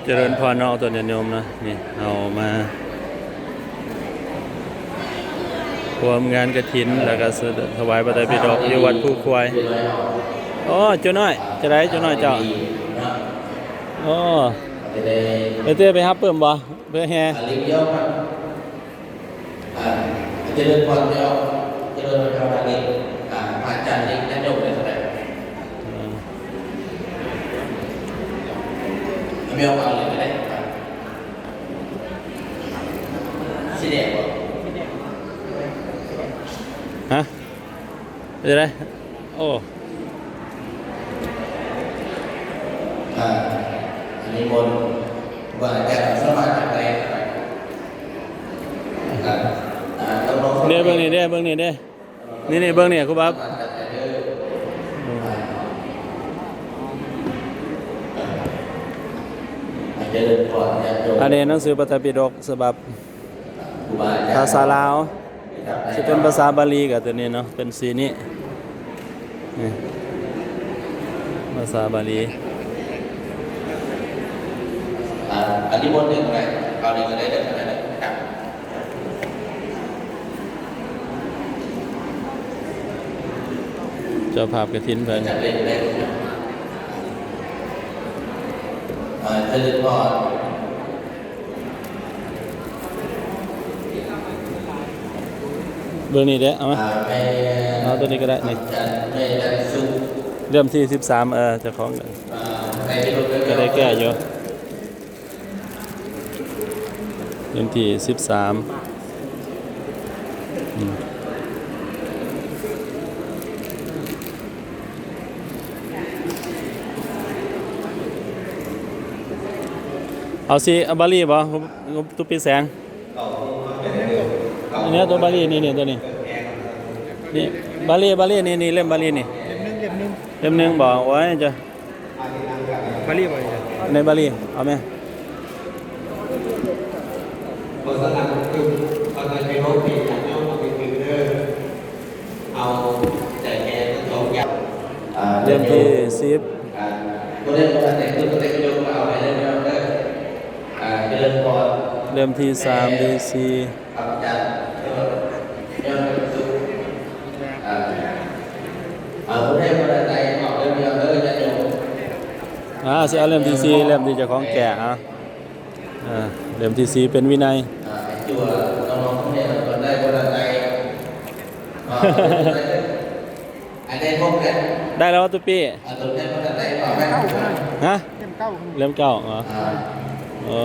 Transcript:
ຈະເລີນພອນເນາະ ຕອນຍາດໂຍມເນາະ ນີ້ເຮົາມາຮ່ວມງານກະຖິນ ແລ້ວກະສະ ຖວາຍພະໄຕປິດົກຢູ່ວັດພູຄວາຍ. ໂອ້ ເຈົ້ານ້ອຍ ຈະໄດ້ເຈົ້ານ້ອຍເຈົ້າ? ໂອ້ ໄປເຕ ໄປຮັບປຶ້ມບໍ່? ເພື່ອແຫ່ ອ່າ ຈະເລີນພອນເຈົ້າ ຈະເລີນພອນເຈົ້າ ອັນນີ້ ອ່າ ພະອາຈານເລັກ ຍາດໂຍມໄດ້ເທົ່າໃດ? ເອົາ ເອົາເລີຍກໍໄດ້ ສີແດງບໍ່? ຮະ? ເປັນຈັ່ງໃດ? ໂອ້ ອ່າ ອັນນີ້ມົນ ວ່າຈະສາມາດໄດ້ ອ່າ ເດ້ ເບິ່ງນີ້ເດ້ ເບິ່ງນີ້ເດ້ ນີ້ໆ ເບິ່ງນີ້ ຄູບາ ອັນນີ້ໜັງສືພະໄຕປິດົກສະບັບພາສາລາວ ຊິເປັນພາສາບາລີກໍຕົວນີ້ເນາະ ເປັນສີນີ້ ນີ້ ພາສາບາລີ. ອ່າ ອັນນີ້ບົດໜຶ່ງໄປ ເອົານີ້ກໍໄດ້ເດີ ເຈົ້າພາບກະຖິນເພິ່ນ ເອີ ຈະເລີນພອນ. ເບິ່ງນີ້ເດ້ ເອົາມາ ອ່າ ແມ່ ເອົາຕົວນີ້ກໍໄດ້ນີ້ ແມ່ຈັນສຸກ ເຫຼັ້ມທີສິບສາມ ເອີ ເຈົ້າຂອງ ອ່າ ໃຫ້ທີ່ລົດ ກໍໄດ້ແກ້ຢູ່ ເຫຼັ້ມທີສິບສາມ ອືມ. ເອົາສີ ເອົາບາລີບໍ່? ຕຸປີແສງ ອັນນີ້ຕົວບາລີ ນີ້ ນີ້ ຕົວນີ້ ນີ້ ບາລີ ບາລີ ນີ້ ນີ້ ເຫຼັ້ມບາລີນີ້ ເຫຼັ້ມໜຶ່ງ ເຫຼັ້ມໜຶ່ງ ເຫຼັ້ມໜຶ່ງບໍ່? ໂອ້ຍ ຈະ ບາລີບໍ່? ໃນບາລີ ເອົາແມະ. ເອົາໃຈແກ່ທັງສອງຢ່າງ ອ່າ ເຫຼັ້ມທີສິບ ອ່າ ບໍ່ໄດ້ບໍ່ໄດ້ແຕ່ງຕົວແຕ່ງໂຍມກໍເອົາໄປເລີຍເດີ ອ່າ ຈະເລີນພອນ ເຫຼັ້ມທີສາມ ທີສີ່ ອ່າ ອ່າ ຊິເອົາເຫຼັ້ມທີສີ່ ເຫຼັ້ມທີ່ເຈົ້າຂອງແກ້ ອ່າ ເອີ ເຫຼັ້ມທີສີ່ເປັນວິໄນ ໄດ້ແລ້ວບໍ່ຕຸປີ? ຮະ? ເຫຼັ້ມເກົ້າ ອໍ ເອີ.